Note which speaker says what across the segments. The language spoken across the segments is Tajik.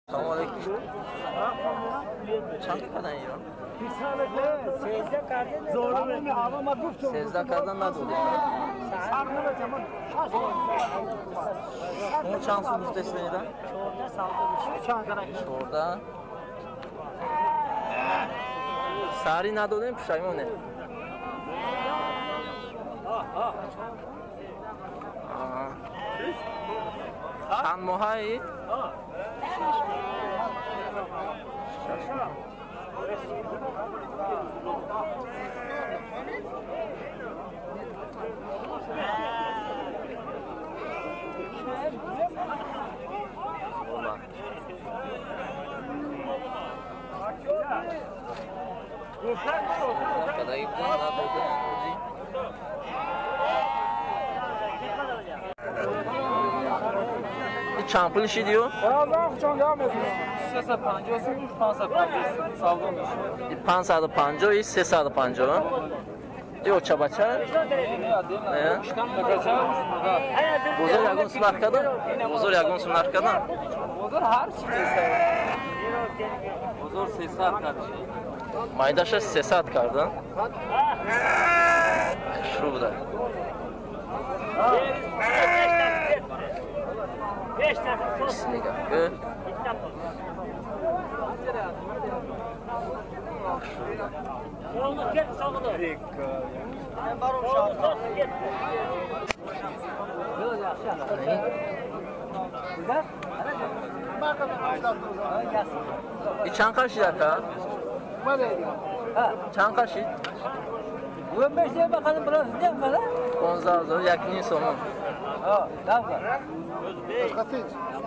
Speaker 1: Салом алейкум. Чанд кардан Ирон? 13 кардан надодем. Шумо чанд сум гуфтаед Ирон? 14. Сари надодем, пушаймонем. Чанд моҳаи? Кадаги будан надодем. Чанд пул шидиё? 550 и 350. Ё чабача? Бозор ягон сум нарх кардам? Бозор ягон сум нарх кардам?
Speaker 2: Бозор ҳар чи бозор 300 кард.
Speaker 1: Майдаша 300 кардан? Шу буда. Нигоҳ кун. Чанд қашид ака? Чанд қашид? 15,000, 1,5 сомон.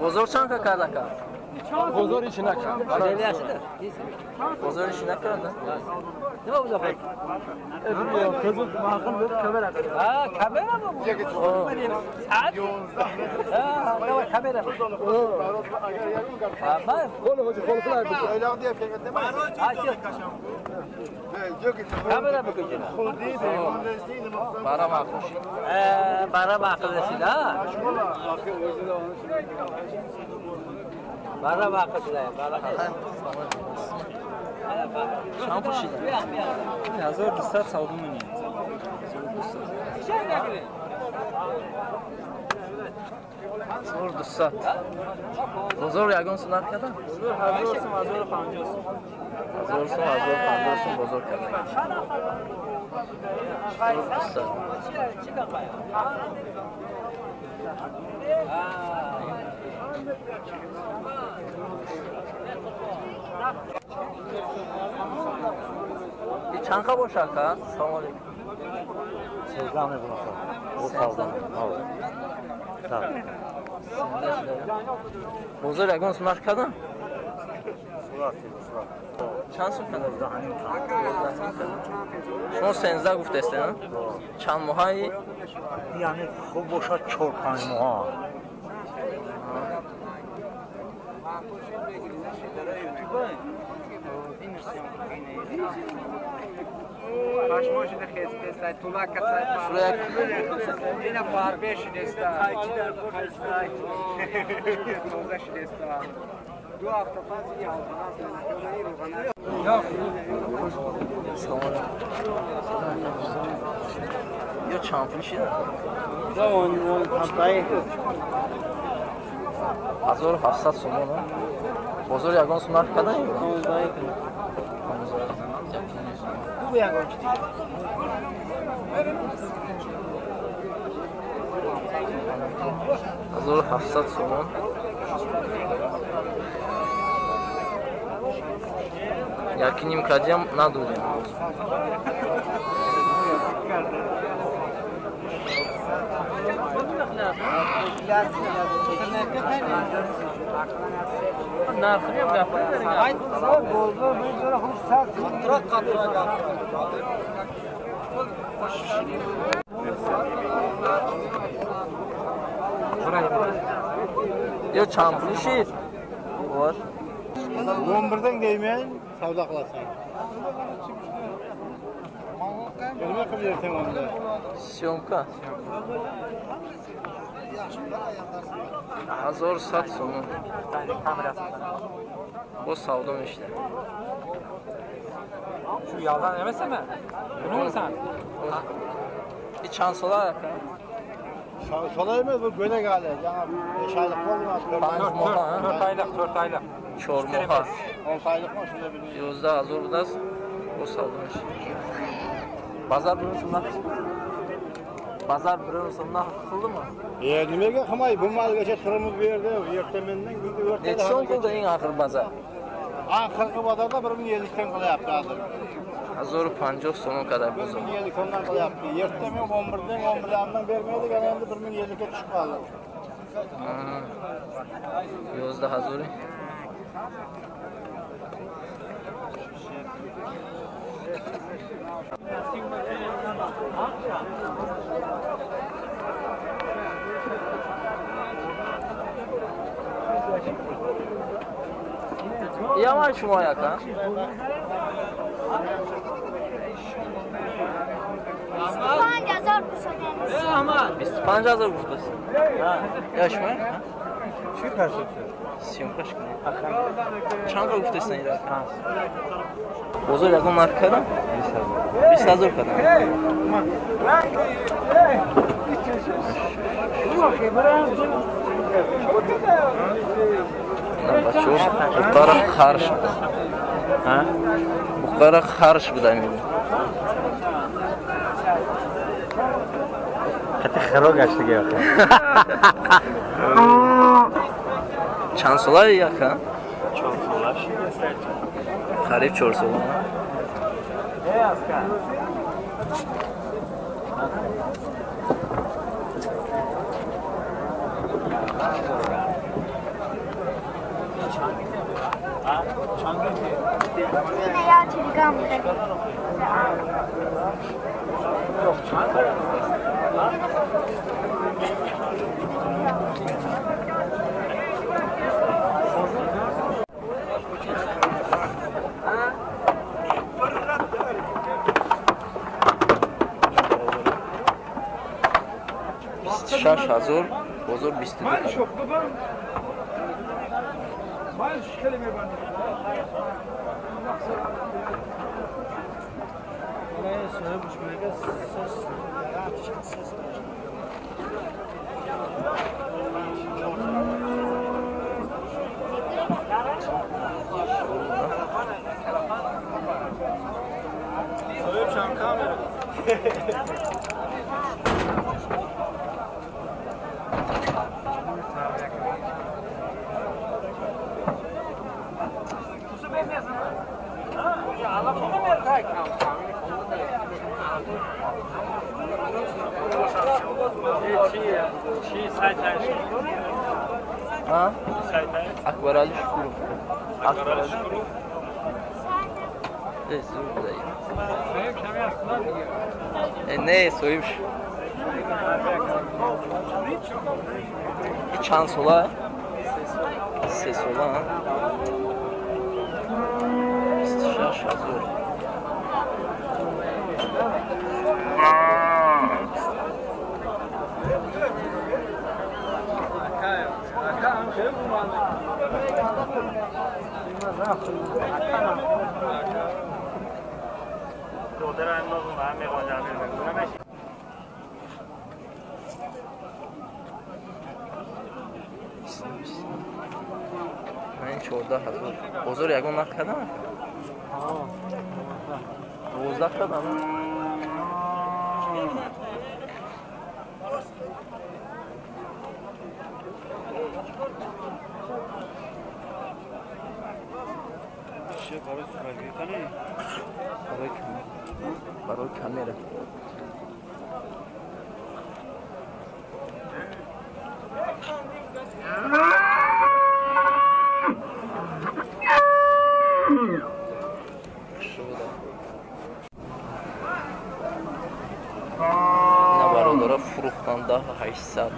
Speaker 1: Бозор чанд ка кард ака?
Speaker 2: Бозор ҳеч накард.
Speaker 1: Бозор ҳеч накард? Бара маъқул шид.
Speaker 2: Бара маъқул шид, а? Бара маъқул шид, бара.
Speaker 1: Чанд пул шид?
Speaker 2: 1200 савдо мунем.
Speaker 1: 1200. Бозор ягон сум нарх кардан?
Speaker 2: Бозор 1000 сум, 1050 сум.
Speaker 1: 1000 сум, 1050 сум бозор кардан. 1200. Чанд қа боша ака? Салом алейкум.
Speaker 3: 13 мебошад.
Speaker 1: Бозор ягон сум нарх кардан? Чанд сум кардан? Шумо 13 гуфтаестед, чанд моҳаи?
Speaker 3: Яъне хуб бошад 4-5 моҳа.
Speaker 1: Ё чанд пул шид? 1700 сомон. Бозор ягон сум нарх кардан? 1700 сомон. 1,5 кадиам надодем. Ё чанд пул шид? Бор.
Speaker 4: 11-дан deymen, savdo qilasan. Nima qilib yursan onda?
Speaker 1: Syomka. 1100 сомон. Боз савдо мешуда.
Speaker 2: Şu yalan emesemi? Bunu mu sen?
Speaker 1: Чанд сола ака?
Speaker 4: Сола емес, bu göle gale. Yani 5 aylık olmaz.
Speaker 2: 4 aylık, 4 aylık.
Speaker 1: 4 моҳа.
Speaker 4: 10 aylık mı şurada bilmiyorum.
Speaker 1: 11 000 будааст. Боз савдо мешуда. Базар бирин сум нарх. Базар бирин сум нарх қилдimi?
Speaker 4: Nimaga qilmay? Bu malgacha turimiz bu yerda, ertamandan kunga o'rtada.
Speaker 1: Necha so'm qildi eng oxir базар?
Speaker 4: Oxirgi bozorda 1050 dan qilyapti hozir.
Speaker 1: 1050 сомон қадар бозор.
Speaker 4: 1050 so'mdan qilyapti. Ertaman 11dan 11dan bermaydi, ana endi 1050 ga tushib qoldi.
Speaker 1: 11 000. Ямай шумо яка?
Speaker 5: 25 000 гуфтаем.
Speaker 1: 25 000 гуфтаст. Я шумо?
Speaker 4: Чӣ кашид?
Speaker 1: Съёмкаш кунед. Чанд қа гуфтаст ин рака? Бозор ягон нарх кардам? 20 000 кардам. Бачо, буқара харш буда. Буқара харш буда мегӯ.
Speaker 3: Қати хиро гаштиги охир.
Speaker 1: Чанд сола яка?
Speaker 3: 4 сола.
Speaker 1: Қариб 4 сола.
Speaker 5: Я телеграм.
Speaker 1: 6 000, бозор 22 қадам. Акбарали Шукуров. Акбарали Шукуров. Не, соҳиб. Чанд сола? 3 сола. 26 000. Ин 14 000. Бозор ягон нарх кардам? 12 кардам. Барои камера. Шуда. Ина бародара фурӯхтан 10 800.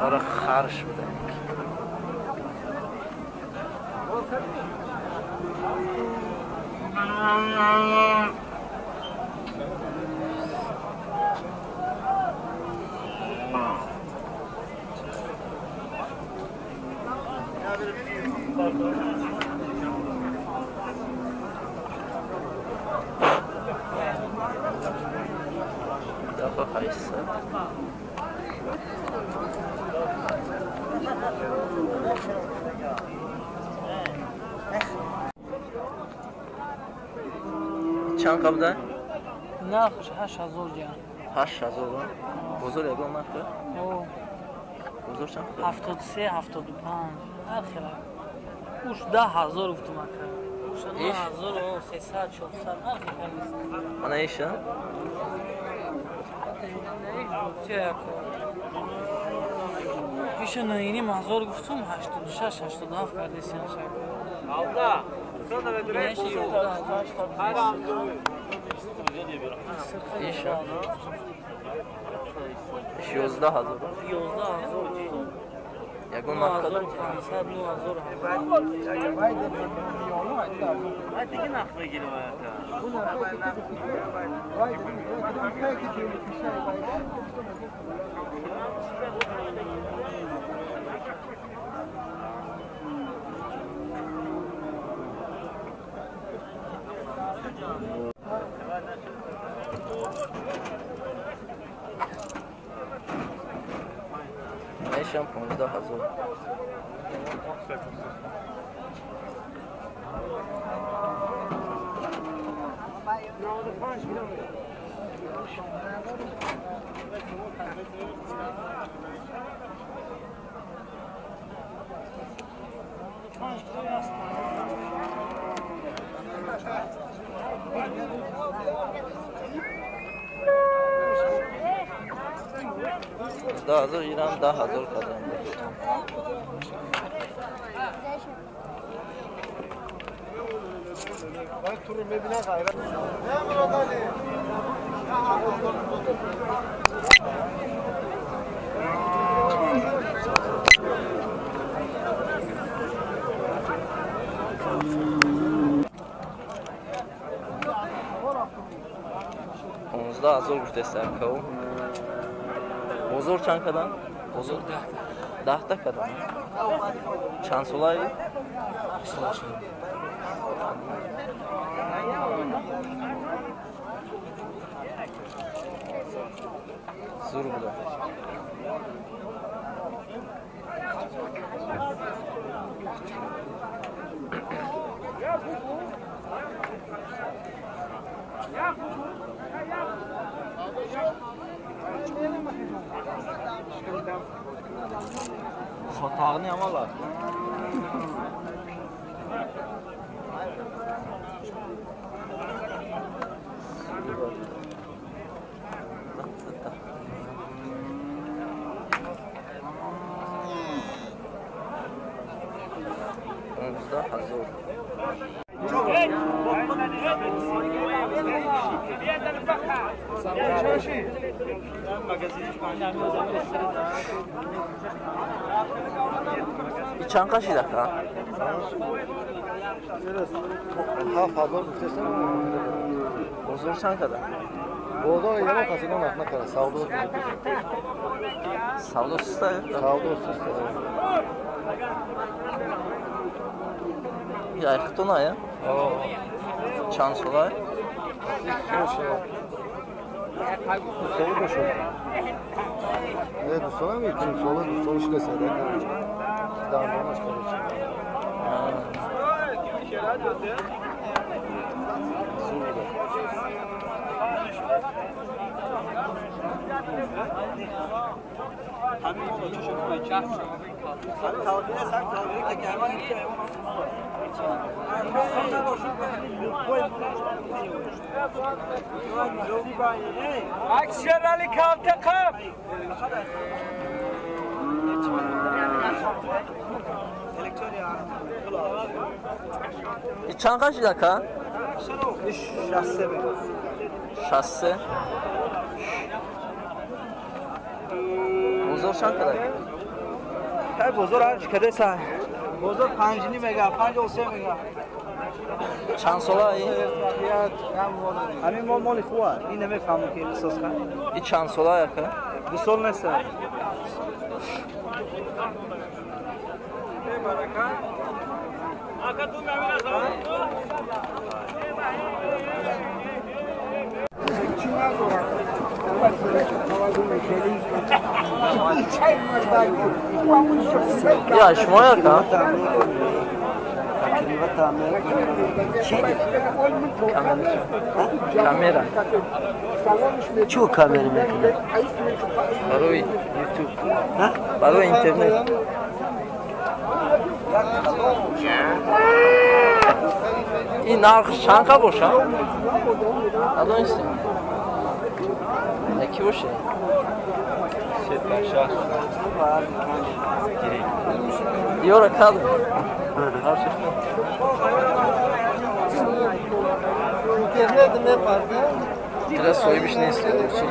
Speaker 1: Ара харш буда. Чанд қабда?
Speaker 6: Нархш 8000 ҷан.
Speaker 1: 8000? Бозор ягон нарх дорад? Бозор чанд?
Speaker 6: 73, 75. Ҳар хела. Уш 10000 гуфтум ака. Уш 9300, 400 ҳар хела.
Speaker 1: Ана иша?
Speaker 6: Иша 9500 гуфтум, 86, 87 кардесиан шака.
Speaker 2: Алда.
Speaker 1: Иша. 11000.
Speaker 6: 11000.
Speaker 1: Ягон нарх дорад?
Speaker 6: 9500, 9000.
Speaker 1: Ишам 15000. 10000 ирам 10000 кардам. 15000 гуфтеста акав. Бозор чанд кадан?
Speaker 6: Бозор 10
Speaker 1: 10 кадан. Чанд солаи?
Speaker 6: 28.
Speaker 1: Зур буда. Otağını yamalar. Omuzda hazır. Чанд қашид ака?
Speaker 4: 7000 гуфтесам.
Speaker 1: Бозор чанд када?
Speaker 4: Бозор ягон касига нарх накарда, савдо.
Speaker 1: Савдо суста?
Speaker 4: Савдо суста.
Speaker 1: Яйхтон ая? Чанд сола?
Speaker 4: Сола бошад. Не, ду сола ми, сола, ду сола шуда сада короче. Дандонаш короче.
Speaker 2: Akşerali kalta kap.
Speaker 1: Чанд қашид ака?
Speaker 4: 63.
Speaker 1: 63. Бозор чанд када?
Speaker 4: Тай бозор ҳар чӣ кадеса.
Speaker 2: Бозор 5.5 мега, 5.3 мега.
Speaker 1: Чанд сола ин?
Speaker 2: Ҳамин мол моли хуб аст. Ин намефаҳмам ки эҳсос кан.
Speaker 1: Ин чанд сола яка?
Speaker 2: 2 сол нест.
Speaker 1: Я шумо яка? Камера.
Speaker 7: Чӣ камера мекунад?
Speaker 1: Барои YouTube. Барои интернет. Ин нарх чанд боша? Надонистем. Яки боше? Ёра кадр.
Speaker 4: Интернет мепарда.
Speaker 1: Дила соҳибиш нест. Чи?